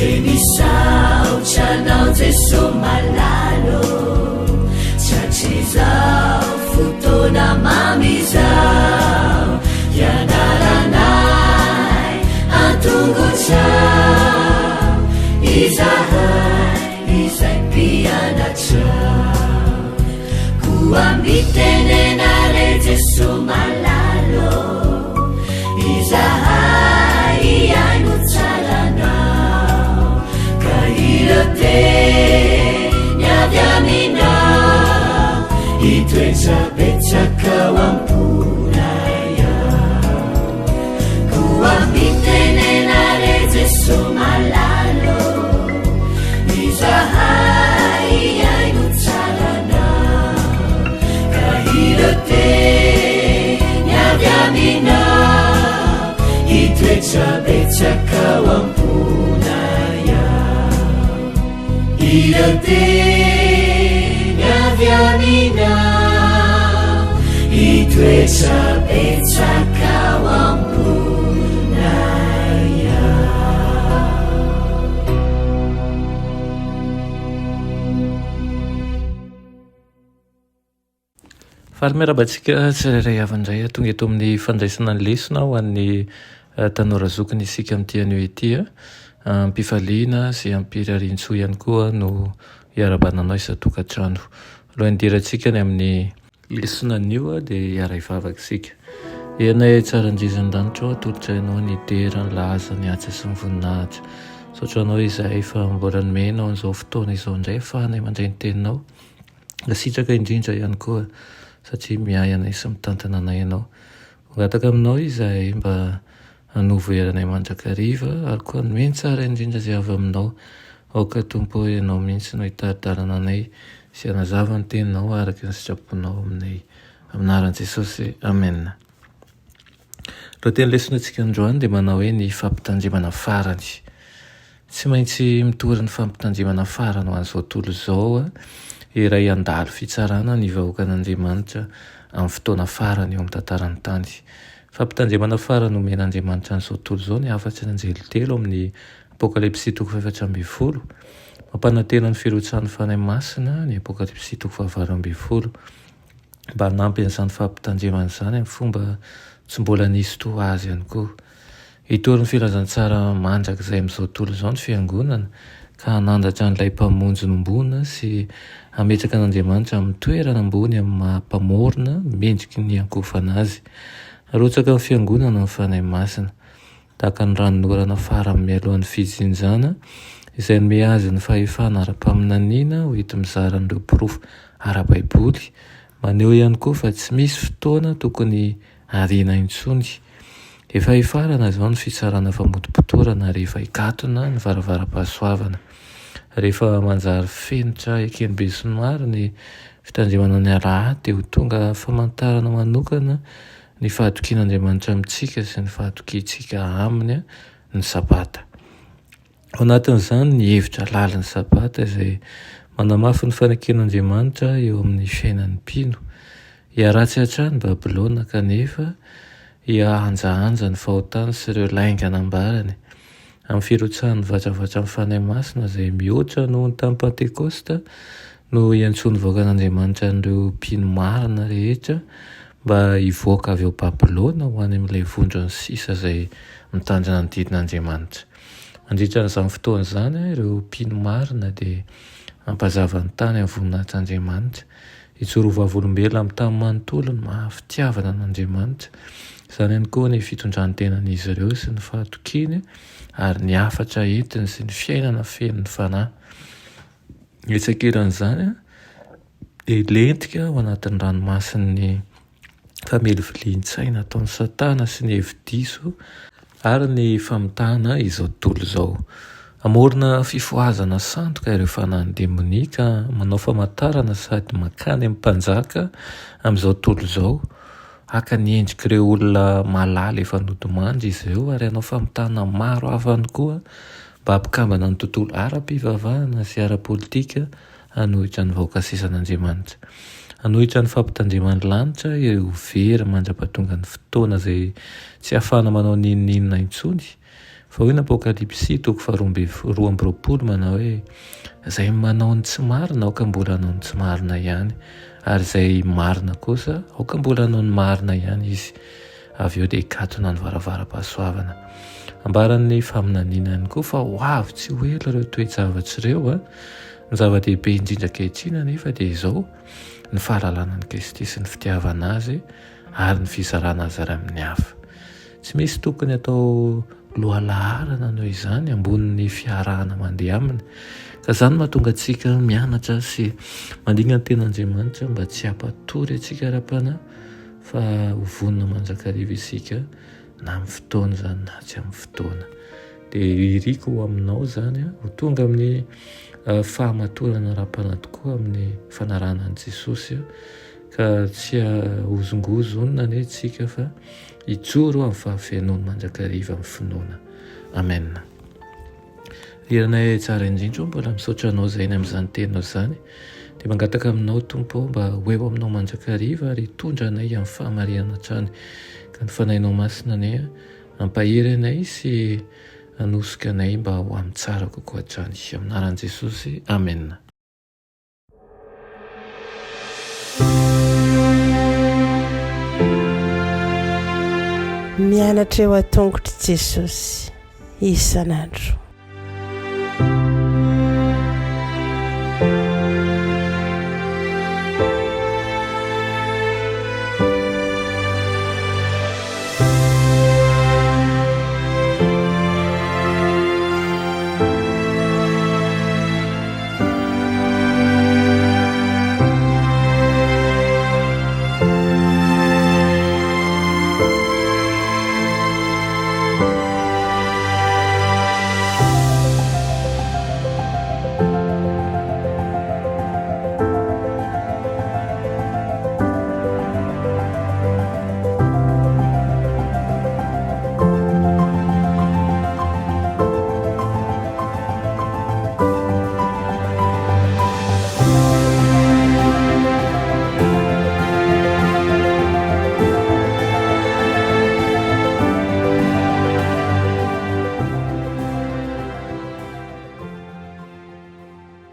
Dia misaotra anao Jeso malala ô, Tratrizao fotoana mamy izao, Hianaranay an-tongotrao, Izahay izay mpianatrao. Koa mitenena re Jeso malala ô, Izahay hihaino tsara anao, Ka ireo teny avy aminao, Hitoetra betsaka ao am-ponay ao. Koa mitenena re Jeso malala ô, Izahay hihaino tsara anao, Ka ireo teny avy aminao, Hitoetra betsaka ao am-ponay ao. Ireo teny avy aminao, Hitoetra betsaka ao am-ponay ao. Faly miarahaba antsika tsirairay avy indray tonga eto amin'ny fandraisana ny lesona ho an'ny tanora zokiny isika amin'ity anio ity. Am-pifaliana sy am-pirarian-tsoa ihany koa no iarahabana anao isan-tokantrano. Alohan'ny hidirantsika any amin'ny lesona anio dia hiara-hivavaka isika. Ianay tsara indrindra an-danitra ô, atolotray anao ny dera, ny laza, ny haja sy ny voninahitra. Misaotra anao izahay fa mbola nomenao an'izao fotoana izao indray ahafahanay mandray ny teninao. Sitraka indrindra ihany koa satria miahy anay sy mitantana anay Ianao. Mangataka Aminao izahay mba hanovo hery anay mandrakariva ary koa hanome ny tsara indrindra izay avy Aminao. Aoka Tompo ô Ianao mihitsy no hitari-dalana anay sy hanazava ny Teninao araka ny sitraponao aminay. Amin'ny anaran'i Jesosy, Amena. Lohateny lesona antsika androany dia manao hoe ny fampitandremana farany. Tsy maintsy mitory ny fampitandremana farany ho an'izao tontolo izao iray handalo fitsarana ny vahoakan'Andriamanitra amin'ny fotoana farany eo amin'ny tantaran'ny tany. Fampitandremana farany omen'Andriamanitra an'izao tontolo izao ny hafatry ny anjely telo amin'ny Apokalypsy toko faha-14. Mampanantena ny firotsahan'ny Fanahy Masina ny Apokalypsy toko faha-18. mba hanampy an'izany fampitandremana izany amin'ny fomba tsy mbola nisy toa azy ihany koa. Hitory ny filazantsara mandrakizay amin'izao tontolo izao ny Fiangonana ka hanandratra an'ilay Mpamonjy nombona sy hametraka an'Andriamanitra amin'ny toerana ambony amin'ny maha Mpamorona mendriky ny hiankohofana Azy. Harotsaka amin'ny Fiangonana ny Fanahy Masina. tahaka ny ranonorana farany mialoha ny fijinjana, izay hanome azy ny fahefana ara-paminaniana ho enti-mizara an'ireo porofo ara-baiboly, maneho ihany koa fa tsy misy fotoana tokony hariana intsony. Efa hifarana izao ny fitsarana famotopotorana ary efa hikatona ny varavaram-pahasoavana. Rehefa manjary fenitra eken'ny besinimaro ny fitandremana ny alahady dia ho tonga famantarana manokana ny fahatokian'Andriamanitra amintsika sy ny fahatokiantsika Aminy ny Sabata. Ao anatin'izany ny hevitra lalin'ny Sabata izay manamafy ny faneken'Andriamanitra eo amin'ny fiainan'ny mpino. Hiharatsy hatrany Babylona kanefa hihahanjahanja ny fahotany sy ireo lainga nambarany. Amin'ny firotsahan'ny vatravatran'ny Fanahy Masina izay mihoatra noho ny tamin'ny Pantekosta no iantsoan'ny vahoakan'Andriamanitra an'ireo mpino marina rehetra mba hivoaka avy ao Babylona ho any amin'ilay vondrony sisa izay mitandrina ny didin'Andriamanitra. Mandritra an'izany fotoana izany, ireo mpino marina dia hampazava ny tany amin'ny voninahitr'Andriamanitra. Hijoro ho vavolombelona amin'ny tany manontolo ny maha fitiavana an'Andriamanitra. Izany ihany koa ny fitondran-tenan'izy ireo sy ny fahatokiany ary ny hafatra entiny sy ny fiainana feno ny Fanahy. Etsy ankilan'izany dia hilentika ao anatin'ny ranomasin'ny famelivilian-tsaina ataon'i Satana sy ny hevi-diso ary ny famitahana izao tontolo izao. Hamorona fifohazana sandoka ireo fanahin'ny demonia ka manao famantarana sady mankany amin'ny mpanjaka amin'izao tontolo izao. Haka ny endrik'ireo olona malala efa nodimandry izy ireo ary hanao famitahana maro hafa ihany koa mba hampikambana ny tontolo ara-pivavahana sy ara-politika hanohitra ny vahoaka sisan'Andriamanitra. Hanohitra ny fampitandreman'ny lanitra ireo very mandra-pahatongan'ny fotoana izay tsy hahafahana manao n'inon'inona intsony. Fa hoy ny Apokalypsy toko faharoa 22 manao hoe, Izay manao ny tsy marina aoka mbola hanao ny tsy marina ihany, ary izay marina kosa aoka mbola hanao ny marina ihany izy. Avy eo dia hikatona ny varavaram-pahasoavana. Ambaran'ny faminaniana ihany koa fa ho avy tsy ho ela ireo toe-javatra ireo. Ny zava-dehibe indrindra ankehitriny anefa dia izao, ny fahalalana an'i Kristy sy ny fitiavana Azy ary ny fizarana azy ary amin'ny hafa. Tsy misy tokony atao lohalaharana noho izany ambonin'ny fiarahana mandeha aminy. Ka izany no mahatonga antsika mianatra sy mandingana ny tenin'Andriamanitra mba tsy hampatory antsika ara-panahy fa ho vonona mandrakariva isika na amin'ny fotoana izany na tsy amin'ny fotoana. Dia iriko ho aminao izany ho tonga amin'ny eh, fahamatorana ara-panahy tokoa amin'ny fanarahana an'i Jesosy ka tsy hozongozonina anie isika fa hijoro amin'ny fahafenoany mandrakariva amin'ny finoana. Amen. Ry Ranay tsara indrindra ô, mbola misaotra Anao izay ny amin'izany teninao izany. Dia mangataka aminao Tompo ô mba ho eo aminao mandrakariva ary hitondra anay amin'ny fahamarinana hatrany. Ka ny Fanahinao Masina anie hampahery anay sy hanosika anay mba ho amin'ny tsara kokoa hatrany. Amin'ny anaran'i Jesosy, Amena. Mianatra eo an-tongotr'i Jesosy isan'andro.